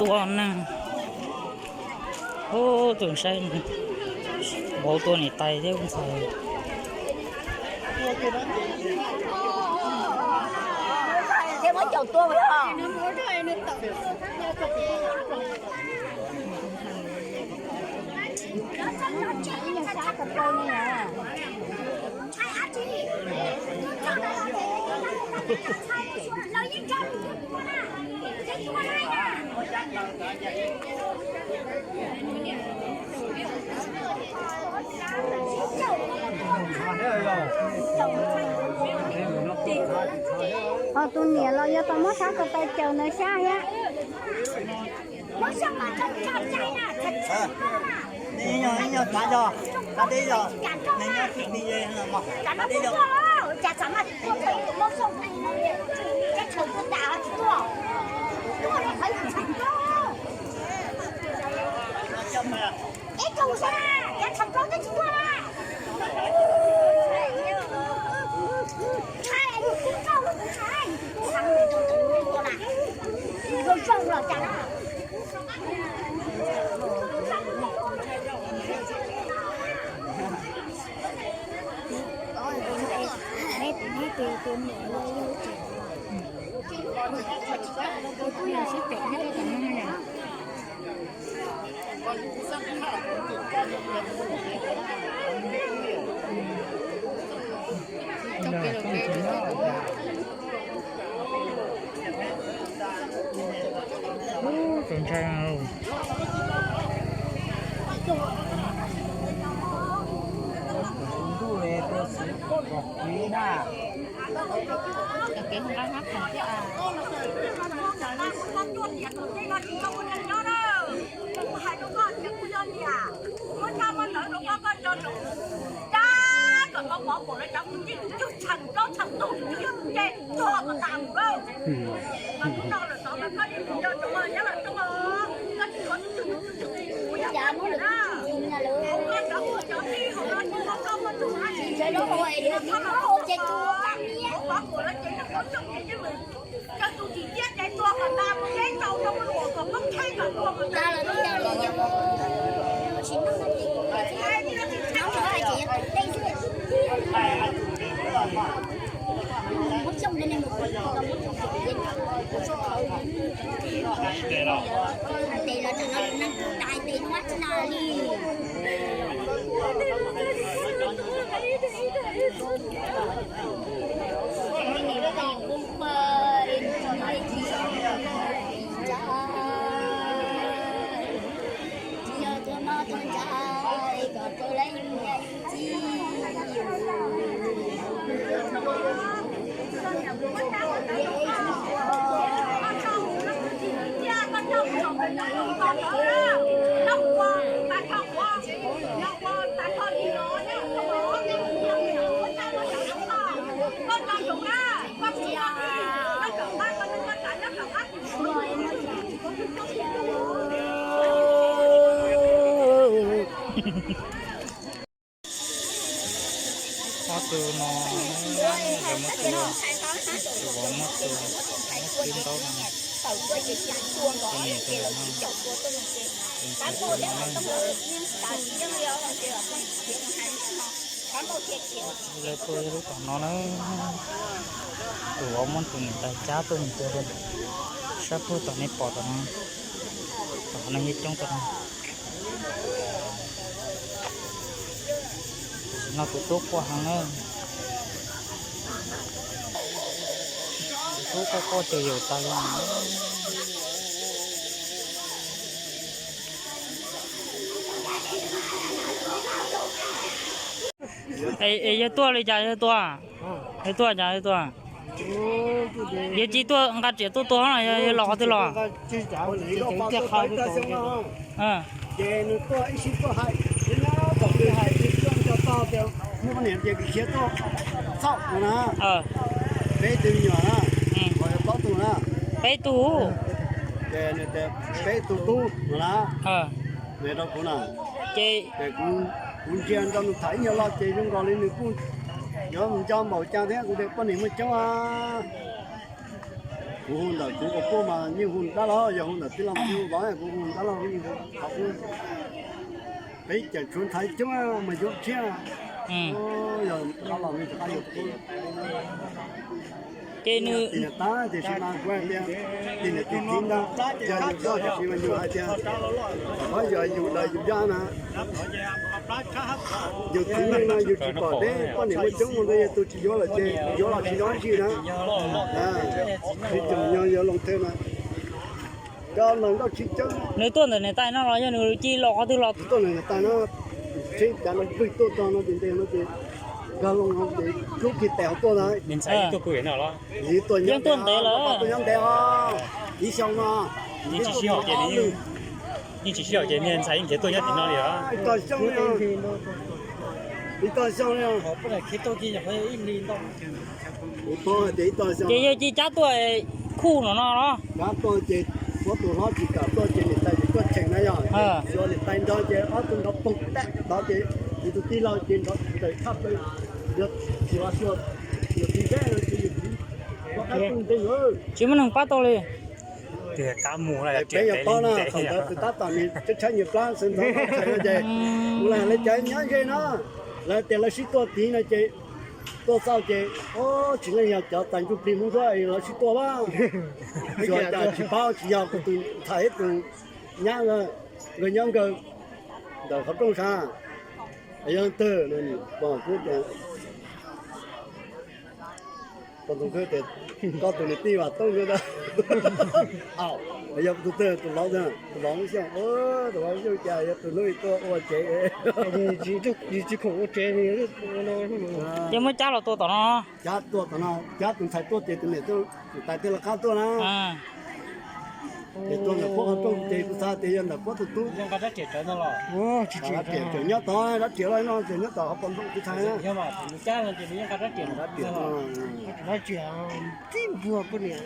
Tua neeg, ub, tus saib vauv tua niam tais thiab ntxhais. Ho tus niam los yuav tau muab sab ko taw caws ntawd sab thiab. Tus ntshai. Ntuj le tua xwb kom kuv na. Dab kom koj pov pom lawv cov kwv tij tus cwj tshee plaub tshee tus cwj yog tus ce tuag kom tas mus lawm. Mas hnub no lawm tod mas koj yeej tus nco tus nyob lawm tod, koj tsis kov tus cwj tus cwj tus cwj kuv yog koj niam na. Koj cov ua cov tij hauv no tsis muaj koj muaj tus hais tias koj los ua ces tus ua koj niam, kuv pov pom lawv ces yeej muaj txoj kev yeej lwm. Koj tus tsis tiab ces tuag kom tas mus, teb tau rau luam kom koob tsheb kom tuag kom tas. Ob tug no, muab tua, tus vauv muab tua, muab tib ntaub no, tus niam tus ntawm no, tus ntxhais tus no na. Lawv tuaj lub tom no na, tus vauv muab tus niam tais cab tuaj mus tua rau sab pug tom nej pom tom no, tom no yeej coob tom no. Tam sim no tus tub quaj heev na. Tus tub quaj quaj cuag yaus tas li. Es yawg tuaj li cas yawg tuaj? Yawg tuaj cas yawg tuaj? Yawg tsis tuaj nqa riam tuaj tua no, yawg los qhov twg los? Ces nws tuaj ib sij tuaj hais, nyob tom twg hais, nws tuaj nco tog tias muaj poj niam tias khiav tuaj txhaum no na. Peb tug me nyuam na, plaub tug na. Peb tug. Ces nws tias peb tug tub no na. Nws rau kuv na. Ces kuv, kuv ntsia nrog nws tham ib nyuag lo ces zoo nkaus li nws kuj yuav nco npaum cas thiab, kuv tias poj niam muaj coob a. Kuv hu ntawm kuv ua poj mas yeej hu dab laug, yog hu ntawm tij laug mas yeej hu vauv, kuv hu dab laug yeej hu qhov qub. Peb cawm tshuav ntxhais coob mas yuav tshiab. Yog dab laug me rov qab yuav qub. Ces nws tab tiam sis mas kuv hais tias, tim niam tim txiv ntag, yog yus txoj tiam sis mas yus hais tias, qhov yog yus daws yus yaj na. Yus txiv neej no yus tsis pom teb poj niam muaj coob ua ntej yog tus tsis yuav lawm ces yuav los tsis nyob dab tsi na. Tsis tseem yog yuav loo thej na. Cov neeg nrauj tsis coob. Nws tuaj ntawm niam tais no los yog nws cia li los qhov twg los? Tuaj ntawm niam tais no, tsheb cav no pw tuaj txog no ces ntes no ces nkag loo no ces rub kiag tes hauv tuaj ntag. Yeej tuaj ntev lawm. Tuaj nyob ntev os, ib xyoo no. Yeej tsis sib haum ces, yeej tsis sib haum ces niag ntxhais yeej nrhiav tuaj nyob tim no li os. Ib tog xyoo, ib tog xyoo li. Ces yog cia li cab tuaj khuj no no los? Cab tuaj ces ob tug hlob tsis kam tuaj ces niam tais ces tuaj cheem na yog. Xyov niam tais nrog ces ob tug nrov poog tag tod ces kuv tus tij laug ces nrov ntawm thaj plaws, yog tsis xyuas yus txiv ntsej no ces yus txiv, tsis muaj neeg pab tau li. Peb yog paub na, thaum ntawd tus tab tom nws tshaib tshaib nyias plab sawv ntxov tau tshais no ces kuv lam hais lawv cov nyob ze no, lawv tias lawv sib tuaj tid no ces tuaj txog ces tsis leej yog cov tais ntsuj plig Hmoob Suab lawv sib tuaj a. Xyov cas tsis paub tsis yog kuv tus ntxhais ib tus nyab nkawd nyob nkawd ntawm qhov rooj sab, yog leej twg no pom kuv tias, pom tus twg tias koj tus niam tij Vam Tooj nkawd ntag. Yog tus twg, tus vauv, tus vauv Xyooj, tus vauv Xyooj cas yog tus hnub tuaj ua tsev. Tsis khoom ua tsev. Ces muab cab los tua tom no. Cab tuaj tom no, cab tus ntxhais tuaj ces tus niam tais thiaj li qab tuaj na. Ces tuaj ntawm puab qhov rooj ces kuv xav tias yog ntawm puab tus tub. Rab riam nyob tod, rab riam loj no ces nyob tom qhov pob ntoos kuv txhais na. Rab riam, rab riam.